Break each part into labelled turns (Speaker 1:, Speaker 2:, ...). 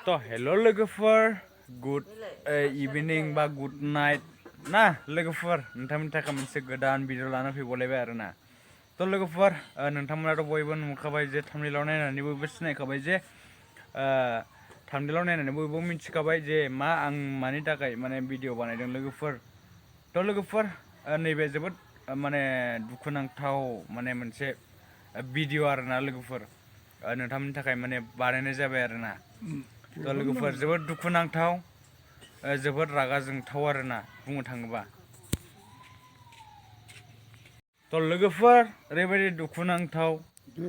Speaker 1: तो हेलो लोगोफोर गुड इभिनिं बा गुड नाइट ना लोगोफोर नोंथांमोननि थाखाय मोनसे गोदान भिडिअ लाना फैबावलायबाय आरोना तो लोगोफोर नोंथांमोनाथ' बयबो नुखाबाय जे थाम्बनेइलाव नायनानै बयबो सिनायखाबाय जे थाम्बनेइलाव नायनानै बयबो मिथिखाबाय जे मा आं मानि थाखाय माने भिडिअ बानायदों लोगोफोर तो लोगोफोर नैबे जोबोद माने दुखुनांथाव माने मोनसे भिडिअ आरोना लोगोफोर नोंथांमोननि थाखाय माने बानायनाय जाबाय आरोना तो लोगोफोर जोबोद दुखुनांथाव जोबोद रागा जोंथाव आरोना बुंनो थाङोबा तो लोगोफोर ओरैबायदि दुखुनांथाव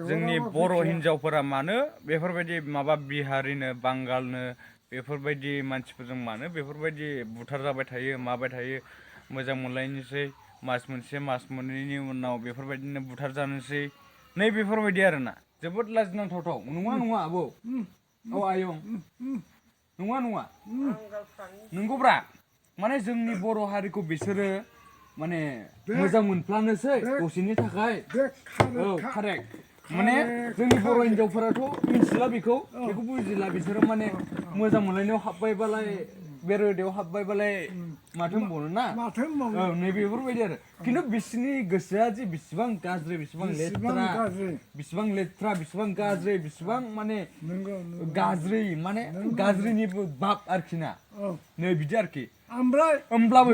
Speaker 1: जोंनि बर' हिन्जावफोरा मानो बेफोरबायदि माबा बिहारिनो बांगालनो बेफोरबायदि मानसिफोरजों मानो बेफोरबायदि बुथार जाबाय थायो माबाय थायो मोजां मोनलायनोसै मास मोनसे मास मोननैनि उनाव बेफोरबायदिनो बुथार जानोसै नै बेफोरबायदि आरोना जोबोद लाजिनांथावथाव नङा आबौ औ आयं नङा नंगौब्रा माने जोंनि बर' हारिखौ बिसोरो माने मोजां मोनफ्लानोसै दसेनि थाखाय औ कारेक्ट माने जोंनि बर' हिन्जावफोराथ' मिथिला बेखौ बुजिला बिसोरो माने मोजां मोनलायनायाव हाबबायबालाय बे रोदायाव हाबबायबालाय माथो होनबावनो ना औ नै बेफोरबायदि आरो खिन्थु बिसोरनि गोसोआ जे बिसिबां गाज्रि बिसिबां लेथ्रा बिसिबां गाज्रि बिसिबां माने गाज्रि माने गाज्रिनिबो बाप आरोखि ना नै बिदि आरोखि होमब्लाबो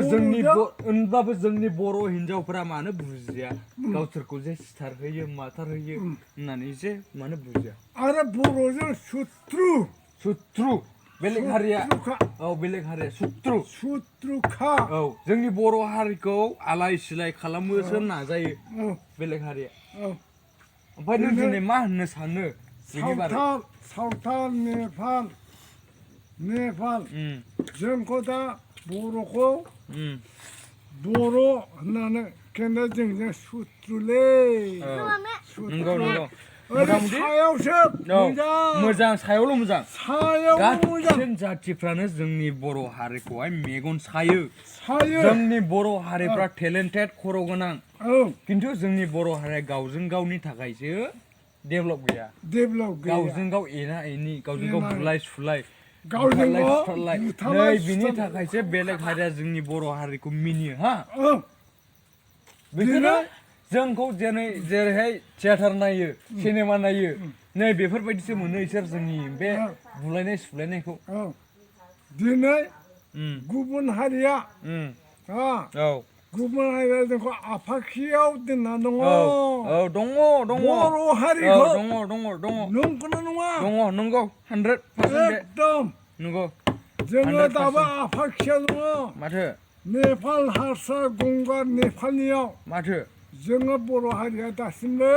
Speaker 1: जोंनि बर' हिन्जावफोरा मानो बुजिया गावसोरखौ जे सिथारहोयो माथारहोयो होननानै जे मानो बुजिया
Speaker 2: आरो बर'जों सुथ्रु
Speaker 1: बेलेग हारिया औ बेलेग हारिया
Speaker 2: सुथ्रुखा
Speaker 1: औ जोंनि बर' हारिखौ आलाय सिलाय खालामनोसो नाजायो बेलेग हारिया ओमफ्राय नों दिनै मा होननो सानो
Speaker 2: सावथाल नेपाल जोंखौ दा बर'खौ बर' होननानै खिन्थु जोंजों सुथ्रुलै
Speaker 1: नंगौ
Speaker 2: सायावसो
Speaker 1: मोजां सायावल' मोजां
Speaker 2: सायाव
Speaker 1: गासै जाथिफ्रानो जोंनि बर' हारिखौहाय मेगन सायो जोंनि बर' हारिफ्रा टेलेन्टेड खर' गोनां खिन्थु जोंनि बर' हारिया गावजों गावनि थाखायसो डेभेलप गैया गावजों गाव एना एनि गावजों गाव बुलाय सुलाय बुथारलाय नै बिनि थाखायसो बेलेग हारिया जोंनि बर' हारिखौ मिनियो हा बिसोरो जोंखौ जेरैहाय थियेटार नायो सिनेमा नायो नै बेफोरबायदिसो मोनो इसोर जोंनि बे बुलायनाय सुलायनायखौ
Speaker 2: दिनै गुबुन हारिया जोंखौ आफाखियाव दोनना दङ
Speaker 1: दङ
Speaker 2: बर' हारिखौ
Speaker 1: दङ
Speaker 2: नंगौना नङा
Speaker 1: नंगौ 100%
Speaker 2: एकदम
Speaker 1: नंगौ
Speaker 2: जोङो दाबो आफाखियाव दङ
Speaker 1: माथो
Speaker 2: नेपाल हारसा गंगार नेपालनियाव
Speaker 1: माथो
Speaker 2: जोङो बर' हारिया दासिमबो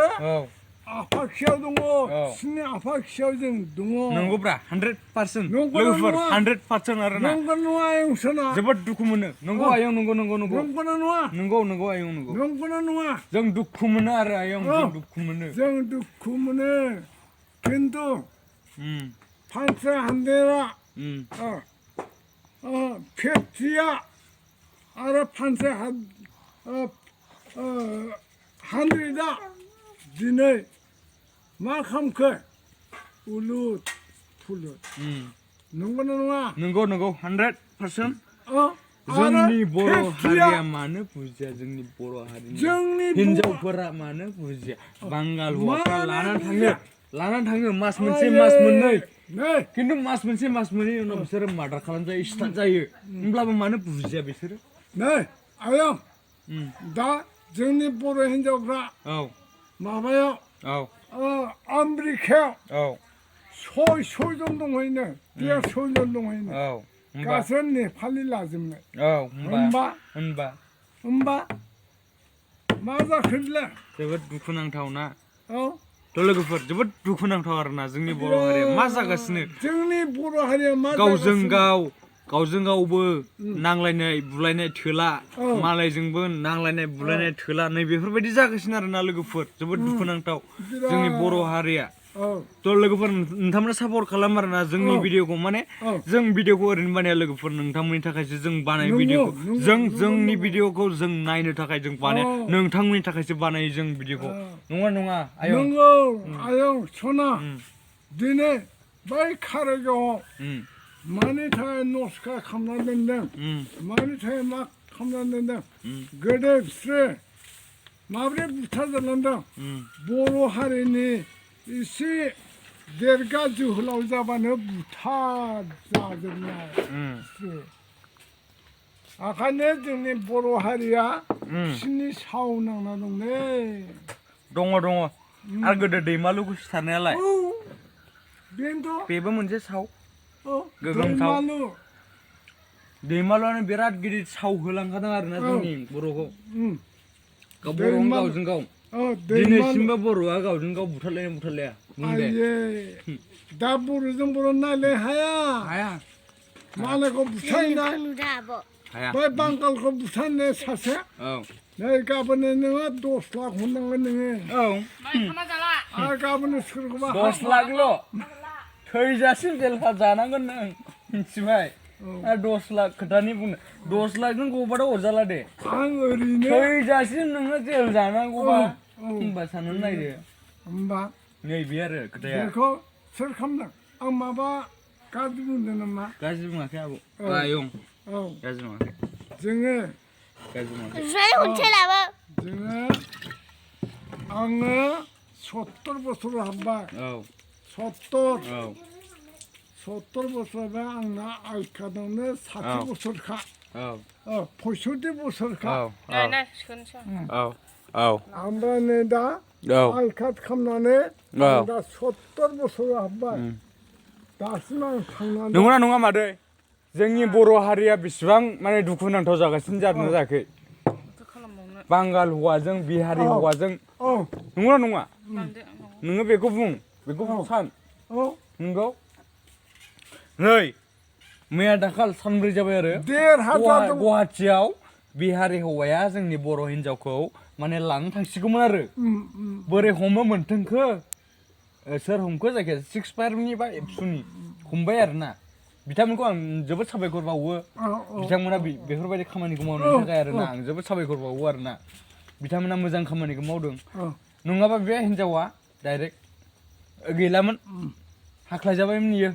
Speaker 2: आफाखियाव दङ बिसिनि आफाखियाव जों दङ
Speaker 1: नंगौब्रा 100% लोगोफोर 100% आरोना
Speaker 2: नंगौ नङा आयं सोना
Speaker 1: जोबोद दुखु मोनो नंगौ आयं नंगौ
Speaker 2: नंगौना नङा
Speaker 1: नंगौ आयं
Speaker 2: नंगौना नङा
Speaker 1: जों दुखु मोनो आरो आयं
Speaker 2: जों दुखु मोनो खिन्थु फानसे हान्देरा फेक्ट्रिया आरो फानसे हानद्रेदा दिनै मा खालामखो उलुद फुलुद नंगौना नङा
Speaker 1: नंगौ 100% जोंनि बर' हारिया मानो बुजिया जोंनि बर' हारिनि हिन्जावफोरा मानो बुजिया बांगाल हौवाफ्रा लानानै थाङो मास मोनसे मास मोननै खिन्थु मास मोनसे मास मोननै उनाव बिसोरो मार्डार खालामजायो स्टार्ट जायो होमब्लाबो मानो बुजिया बिसोरो
Speaker 2: नै आयं दा जोंनि बर' हिन्जावफ्रा माबायाव आमेरिकायाव 600 जन दंहैनो 150 जन दंहैनो गासै नेपालि लाजोबनाय होमबा मा जाखो बेलाय
Speaker 1: जोबोद दुखुनांथाव ना थ' लोगोफोर जोबोद दुखुनांथाव आरोना जोंनि बर' हारिया मा जागासिनो
Speaker 2: जोंनि बर' हारिया मा
Speaker 1: गावजों गावबो नांलायनाय बुलायनाय थोला मालायजोंबो नांलायनाय बुलायनाय थोला नै बेफोरबायदि जागासिनो आरोना लोगोफोर जोबोद दुखुनांथाव जोंनि बर' हारिया थ' लोगोफोर नोंथांमोना सापर्ट खालाम आरोना जोंनि भिडिअखौ माने जों भिडिअखौ ओरैनो बानाया लोगोफोर नोंथांमोननि थाखायसो जों बानायो भिडिअखौ जोंनि भिडिअखौ जों नायनो थाखाय जों बानाया नोंथांमोननि थाखायसो बानायो जों भिडिअखौ नङा
Speaker 2: आयं सना दिनै बै कारिगावआव
Speaker 1: उम
Speaker 2: मानि थाखाय नस्का खालामना दोनदों
Speaker 1: उम
Speaker 2: मानि थाखाय मा खालामना दोनदों
Speaker 1: उम
Speaker 2: गोदो बिसोरो माबोरै बुथारजालांदों
Speaker 1: उम
Speaker 2: बर' हारिनि एसे देरगा जोहोलाव जाबानो बुथार जाजोबनाय
Speaker 1: उम
Speaker 2: बिसोरो ओंखायनो जोंनि बर' हारिया
Speaker 1: उम
Speaker 2: बिसोरनि साव नांना दंलै
Speaker 1: दङ दङ आरो गोदो दैमालुखौ सिथारनायालाय
Speaker 2: औ बेनोथ'
Speaker 1: बेबो मोनसे साव
Speaker 2: औ
Speaker 1: गोगोमथाव
Speaker 2: दैमालु
Speaker 1: दैमालुआनो बिराद गिदिर साव होलांखादों आरोना
Speaker 2: औ।
Speaker 1: जोंनि बर'खौ
Speaker 2: उम
Speaker 1: बर'आनो
Speaker 2: दैमालु
Speaker 1: गावजों गाव
Speaker 2: औ दैमालु
Speaker 1: दिनैसिमबो बर'आ गावजों गाव बुथारलायना बुथारलाया बुं दे
Speaker 2: आइये दा बर'जों बर' नायलाय हाया
Speaker 1: हाया
Speaker 2: मालायखौ बुथारना
Speaker 3: नुदों आब'
Speaker 1: हाया
Speaker 2: बै बांगालखौ बुथारनो सासे
Speaker 1: औ
Speaker 2: नै गाबोन नोङो 10 लाख हरनांगोन नोङो
Speaker 1: औ
Speaker 2: आरो गाबोन सोरखौबा
Speaker 1: 10 लाखल' थैजासिम जेलखा जानांगोन नों मिथिबाय आरो 10 लाख खोथानि बुंनो 10 लाखजों गबाथ' अरजाला दे
Speaker 2: आं ओरैनो
Speaker 1: थैजासिम नोङो जेल जानांगौबा
Speaker 2: औ, औ।
Speaker 1: होनबा साननानै नायदो
Speaker 2: होमबा
Speaker 1: नैबे आरो खोथाया
Speaker 2: बेखौ सोर खालामदों आं माबा गाज्रि बुंदों नामा
Speaker 1: गाज्रि बुङाखै आब'
Speaker 2: औ।
Speaker 1: आयं
Speaker 2: औ
Speaker 1: गाज्रि बुङाखै
Speaker 2: जोङो
Speaker 1: गाज्रि बुङाखै
Speaker 3: ओमफ्राय हटेलाबो
Speaker 2: जोङो आङो 70 बोसोर हाबबाय
Speaker 1: औ
Speaker 2: 70
Speaker 1: औ
Speaker 2: 70 बोसोरबा आंना आइखादावनो 60 बोसोरखा
Speaker 1: औ
Speaker 2: 65 बोसोरखा
Speaker 1: औ औ औ
Speaker 2: ओमफ्राय नै दा
Speaker 1: औ
Speaker 2: आइकाट खालामनानै
Speaker 1: औ।
Speaker 2: आं दा 70 बोसोर हाबबाय दासिम आं थांनानै
Speaker 1: नंगौना नङा मादै जोंनि बर' हारिया बेसेबां माने दुखुनांथाव जागासिनो जादोंना जायाखै बांगाल हौवाजों बिहारि
Speaker 2: औ।
Speaker 1: हौवाजों
Speaker 2: औ
Speaker 1: नंगौना नङा नोङो बेखौ बुं बेखौ सान
Speaker 2: औ
Speaker 1: नंगौ नै मैया दाखाल सानब्रै जाबाय आरो
Speaker 2: 1500 दं
Speaker 1: गुवाहाटियाव बिहारि हौवाया जोंनि बर' हिन्जावखौ माने लानो थांसिगौमोन आरो बोरै हमो मोनथोंखो सोर हमखो जायखिया 6 फायरनि बा एबसुनि हमबाय आरोना बिथांमोनखौ आं जोबोद साबायखर बावो बिथांमोना बेफोरबायदि खामानिखौ मावनायनि थाखाय आरोना आं जोबोद साबायखर बावो आरोना बिथांमोना मोजां खामानिखौ मावदों नङाबा बे हिन्जावा डाइरेक्ट गैलामोन हाख्लायजाबायमोन इयो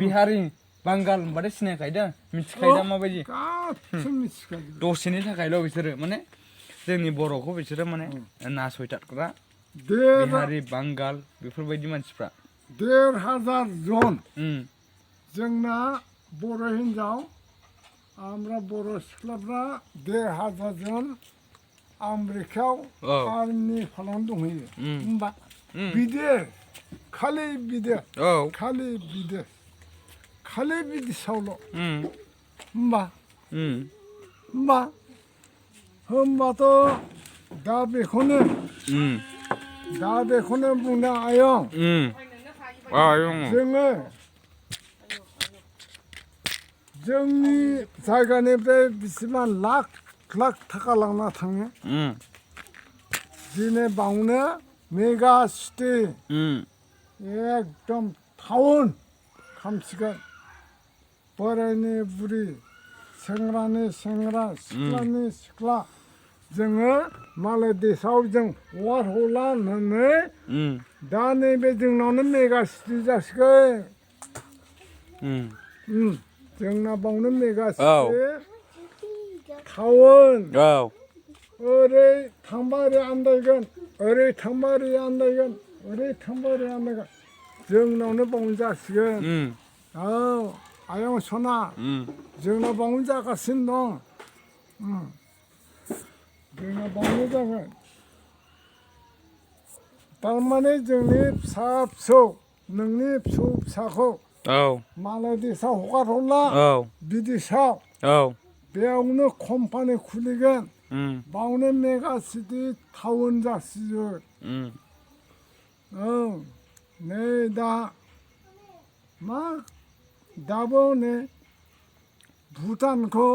Speaker 1: बिहारि बांगाल होनबाथाय सिनायखायो दा मिथिखायो दा माबायदि
Speaker 2: गासिबो मिथिखायो
Speaker 1: दसेनि थाखायल' बिसोरो माने जोंनि बर'खौ बिसोरो माने नासयथारग्रा बिहारि बांगाल बेफोरबायदि मानसिफ्रा
Speaker 2: 1500 जन
Speaker 1: उम
Speaker 2: जोंना बर' हिन्जाव ओमफ्राय बर' सिख्लाफ्रा 1500 जन आमेरिकायाव
Speaker 1: औ।
Speaker 2: आरो नेपालावनो दंहैयो
Speaker 1: उम।
Speaker 2: होमबा
Speaker 1: उम।
Speaker 2: बिदेश खालि बिदेश
Speaker 1: औ
Speaker 2: खालि बिदेश खालि बिदेशावल'
Speaker 1: उम
Speaker 2: होमबा
Speaker 1: उम
Speaker 2: होमबाथ' दा बेखौनो
Speaker 1: उम
Speaker 2: बुंदों आयं
Speaker 1: आयं
Speaker 2: जोङो जोंनि जायगानिफ्राय बेसेबां लाख लाख थाखा लांना थाङो
Speaker 1: उम
Speaker 2: दिनै बावनो मेगा सिटि एकदम टाउन खालामसिगोन बोरायनि बुरि सेंग्रानि सेंग्रा सिख्लानि सिख्ला जोङो मालाय देशआव जों हगार हरला होननानै दा नैबे जोंनावनो मेगा सिटि जासिगोन जोंना बावनो मेगा सिटि टाउन
Speaker 1: औ
Speaker 2: ओरै थांबा ओरै आन्दायगोन ओरै थांबा ओरै आन्दायगोन ओरै थांबा ओरै आन्दायगोन जोंनावनो बावनो जासिगोन औ आयं सना जोंनाव बावनो जागासिनो दं जोंना बावनो जागोन थारमाने जोंनि फिसा फिसौ नोंनि फिसौ फिसाखौ
Speaker 1: औ
Speaker 2: मालाय देशआव हगार हरला
Speaker 1: औ
Speaker 2: बिदेशआव
Speaker 1: औ
Speaker 2: बेयावनो कम्पानि खुलिगोन बावनो मेगा सिटि टाउन जासिगोन औ नै दा मा दाबो नै भुटानखौ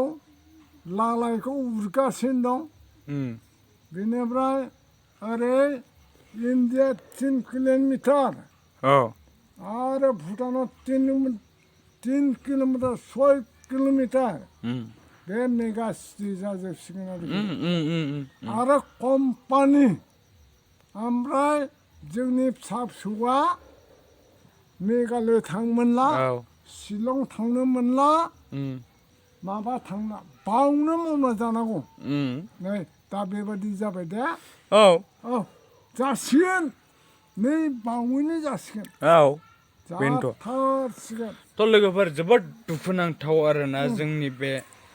Speaker 2: लालायखौ उरगासिनो दं बेनिफ्राय ओरै इन्डिया 3 किल'मिटार आरो भुटानाव 3 किल'मिटार 6 किल'मिटार बे मेगा सिटि जाजोबसिगोन आरो कम्पानि ओमफ्राय जोंनि फिसा फिसौआ मेघालय थांनो मोनला
Speaker 1: औ
Speaker 2: शिलं थांनो मोनला
Speaker 1: उम
Speaker 2: माबा थांना बावनो मावना जानांगौ
Speaker 1: उम
Speaker 2: नै दा बेबादि जाबाय दे
Speaker 1: औ
Speaker 2: औ जासिगोन नै बावैनो जासिगोन
Speaker 1: औ बेनोथ'
Speaker 2: जाथारसिगोन
Speaker 1: थ' लोगोफोर जोबोद दुखुनांथाव आरोना जोंनि बे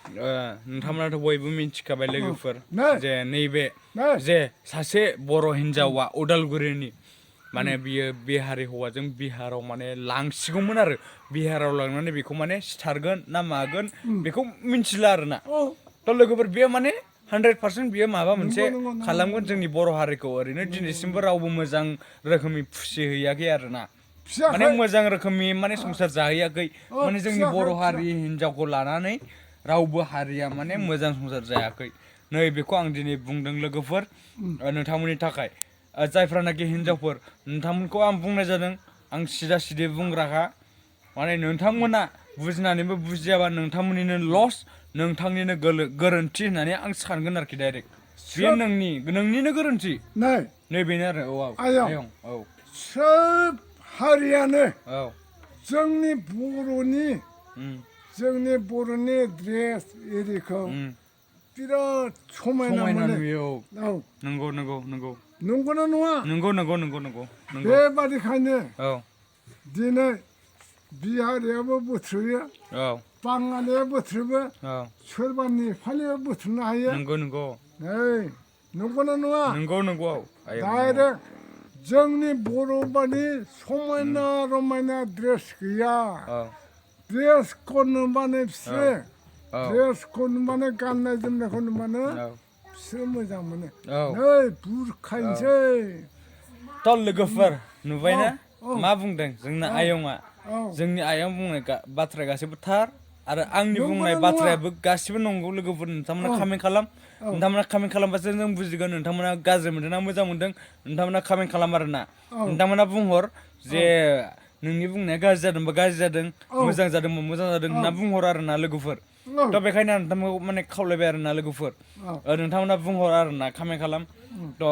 Speaker 1: नोंथांमोनाथ' बयबो मिथिखाबाय लोगोफोर
Speaker 2: नै
Speaker 1: जे नैबे
Speaker 2: नै
Speaker 1: जे सासे बर' हिन्जावा उदालगुरिनि माने बियो बिहारि हौवाजों बिहाराव माने लांसिगौमोन आरो बिहाराव लांनानै बेखौ माने सिथारगोन ना मागोन बेखौ मिथिला आरोना
Speaker 2: औ
Speaker 1: थ' लोगोफोर बेयो माने 100% बियो माबा मोनसे
Speaker 2: नंगौ, नंगौ,
Speaker 1: खालामगोन
Speaker 2: नंगौ।
Speaker 1: जोंनि बर' हारिखौ ओरैनो दिनैसिमबो रावबो मोजां रोखोमनि फुसिहैयाखै आरोना माने
Speaker 2: फिसाखै
Speaker 1: मोजां रोखोमनि माने संसार जाहैयाखै
Speaker 2: औ,
Speaker 1: माने जोंनि
Speaker 2: फिसाखै,
Speaker 1: बर'
Speaker 2: फिसा।
Speaker 1: हारि हिन्जावखौ लानानै रावबो हारिया माने मोजां संसार जायाखै नै बेखौ आं दिनै बुंदों लोगोफोर नोंथांमोननि थाखाय जायफ्रानाखि हिन्जावफोर नोंथांमोनखौ आं बुंनाय जादों आं सिदा सिदि बुंग्राखा माने नोंथांमोना बुजिनानैबो बुजियाबा नोंथांमोननिनो लस नोंथांनिनो गोरोन्थि होननानै आं सानगोन आरोखि डाइरेक्ट बेयो
Speaker 2: सोब
Speaker 1: नोंनिनो गोरोन्थि
Speaker 2: नै
Speaker 1: नै बेनो आरो औ
Speaker 2: आयं
Speaker 1: आयं औ
Speaker 2: सोब हारियानो
Speaker 1: औ
Speaker 2: जोंनि बर'नि
Speaker 1: उम
Speaker 2: जोंनि बर'नि ड्रेस एरिखौ
Speaker 1: उम
Speaker 2: बिराद समायना
Speaker 1: समायना
Speaker 2: मोनो
Speaker 1: नुयो
Speaker 2: औ
Speaker 1: नंगौ नंगौ नंगौ
Speaker 2: नंगौना नङा
Speaker 1: नंगौ नंगौ नंगौ नंगौ नंगौ
Speaker 2: बेबादिखायनो
Speaker 1: औ
Speaker 2: दिनै बिहारियाबो बुथ्रुयो
Speaker 1: औ
Speaker 2: बाङालिया बुथ्रुबो
Speaker 1: औ
Speaker 2: सोरबा नेपालिया बुथ्रुनो हायो
Speaker 1: नंगौ नंगौ
Speaker 2: नै नंगौना नङा
Speaker 1: नंगौ नंगौ आयं
Speaker 2: डाइरेक्ट जोंनि बर' बादि समायना रमायना ड्रेस गैया
Speaker 1: औ
Speaker 2: ड्रेसखौ नुबानो बिसोरो
Speaker 1: औ
Speaker 2: ड्रेसखौ नुबानो गाननाय जोमनायखौ नुबानो
Speaker 1: औ
Speaker 2: बिसोरो मोजां मोनो
Speaker 1: औ
Speaker 2: नै बुरखायनोसै
Speaker 1: थ' लोगोफोर नुबायना
Speaker 2: औ
Speaker 1: मा बुंदों जोंना
Speaker 2: औ
Speaker 1: आयंआ
Speaker 2: औ
Speaker 1: जोंनि आयं बुंनाय बाथ्राया गासैबो थार आरो आंनि बुंनाय
Speaker 2: नंगौना नङा
Speaker 1: बाथ्रायाबो गासिबो नंगौ लोगोफोर नोंथांमोना
Speaker 2: औ
Speaker 1: कामेन्ट खालाम
Speaker 2: औ
Speaker 1: नोंथांमोना कामेन्ट खालामबासो जों बुजिगोन नोंथांमोना गाज्रि मोनदों ना मोजां मोनदों नोंथांमोना कामेन्ट खालाम आरोना
Speaker 2: औ
Speaker 1: नोंथांमोना बुंहर जे नोंनि बुंनाया गाज्रि जादोंबा गाज्रि जादों
Speaker 2: औ
Speaker 1: मोजां जादोंबा मोजां जादों होनना बुंहर आरोना लोगोफोर
Speaker 2: औ
Speaker 1: थ' बेखायनो आं नोंथांमोनखौ माने खावलायबाय आरोना लोगोफोर
Speaker 2: औ
Speaker 1: नोंथांमोना बुंहर आरोना कामेन्ट खालाम थ'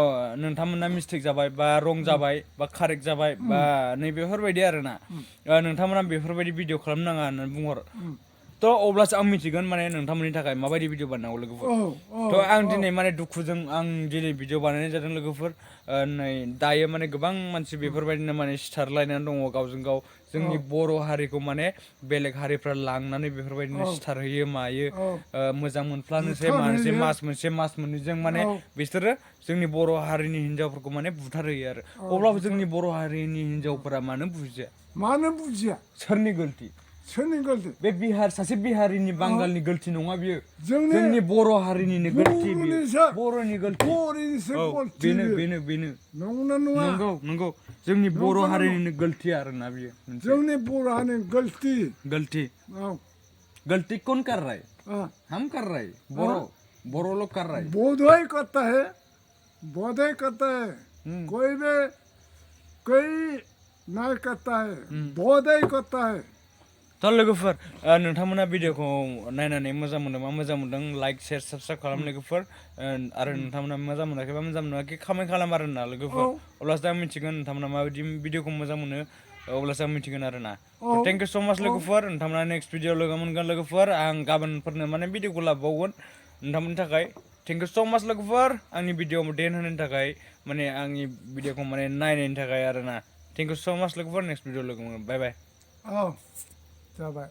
Speaker 1: नोंथांमोना मिस्टेक जाबाय बा रं जाबाय बा कारेक्ट जाबाय बा नैबेफोरबायदि आरोना नोंथांमोना बेफोरबायदि भिडिअ खालामनो नाङा होननानै बुंहर थ' अब्लासो आं मिथिगोन माने नोंथांमोननि थाखाय माबायदि भिडिअ बानायनांगौ लोगोफोर
Speaker 2: औ
Speaker 1: थ' आं
Speaker 2: औ
Speaker 1: दिनै माने दुखुजों आं दिनै भिडिअ बानायनाय जादों लोगोफोर नै दायो माने गोबां मानसि बेफोरबायदिनो माने सिथारलायनानै दङ गावजों गाव जोंनि बर' हारिखौ माने बेलेग हारिफ्रा लांनानै बेफोरबायदिनो सिथारहैयो मायो
Speaker 2: औ
Speaker 1: मोजां मोनफ्लानोसै मानोसै
Speaker 2: बुथारहैयो
Speaker 1: मास मोनसे मास मोननैजों माने
Speaker 2: औ
Speaker 1: बिसोरो जोंनि बर' हारिनि हिन्जावफोरखौ माने बुथारहोयो आरो अब्लाबो जोंनि बर' हारिनि हिन्जावफोरा मानो बुजिया
Speaker 2: मानो बुजिया
Speaker 1: सोरनि गोलति
Speaker 2: सोरनि गोलति
Speaker 1: बे सासे बिहारिनि बांगालनि गोलति नङा बियो
Speaker 2: जोंनि
Speaker 1: जोंनि बर' हारिनिनो गोलति बियो
Speaker 2: बर'निसो
Speaker 1: बर'नि गोलति
Speaker 2: बर'निसो
Speaker 1: औ
Speaker 2: गलति
Speaker 1: बेनो
Speaker 2: बियो।
Speaker 1: बेनो बेनो
Speaker 2: नंगौना नङा
Speaker 1: नंगौ नंगौ जोंनि बर'
Speaker 2: नंगौना नङा?
Speaker 1: हारिनिनो गोलति आरोना बियो मोनसे
Speaker 2: जोंनि बर' हारिनि गलति
Speaker 1: गलति
Speaker 2: औ
Speaker 1: गलती कौन कर रहा है
Speaker 2: हाँ,
Speaker 1: हम कर रहे हैं बोरो लोग कर रहे हैं
Speaker 2: बोधय करता है बोधय करता है
Speaker 1: हम्म।
Speaker 2: कोई भी कोई नहीं करता है बोधय करता है
Speaker 1: थ' लोगोफोर नोंथांमोना भिडिअखौ नायनानै मोजां मोनदोंबा मोजां मोनदों लाइक शेयार साबसक्राइब खालाम लोगोफोर आरो नोंथांमोना मोजां मोनाखैबा मोजां मोनाखै कमेन्ट खालाम आरोना लोगोफोर
Speaker 2: औ
Speaker 1: अब्लासो आं मिथिगोन नोंथांमोना माबायदि भिडिअखौ मोजां मोनो अब्लासो आं मिथिगोन आरोना
Speaker 2: औ
Speaker 1: थेंक इउ स' माच
Speaker 2: औ
Speaker 1: लोगोफोर नोंथांमोना नेक्स्ट भिडिअ लोगो मोनगोन लोगोफोर आं गाबोनफोरनो माने भिडिअखौ लाबावगोन नोंथांमोननि थाखाय थेंक इउ स' माच लोगोफोर आंनि भिडिअ देन होनायनि थाखाय माने आंनि भिडिअखौ माने नायनायनि थाखाय आरोना थेंक इउ स' माच लोगोफोर नेक्स्ट भिडिअ लोगो मोनगोन बाय बाय
Speaker 2: औ जाबाय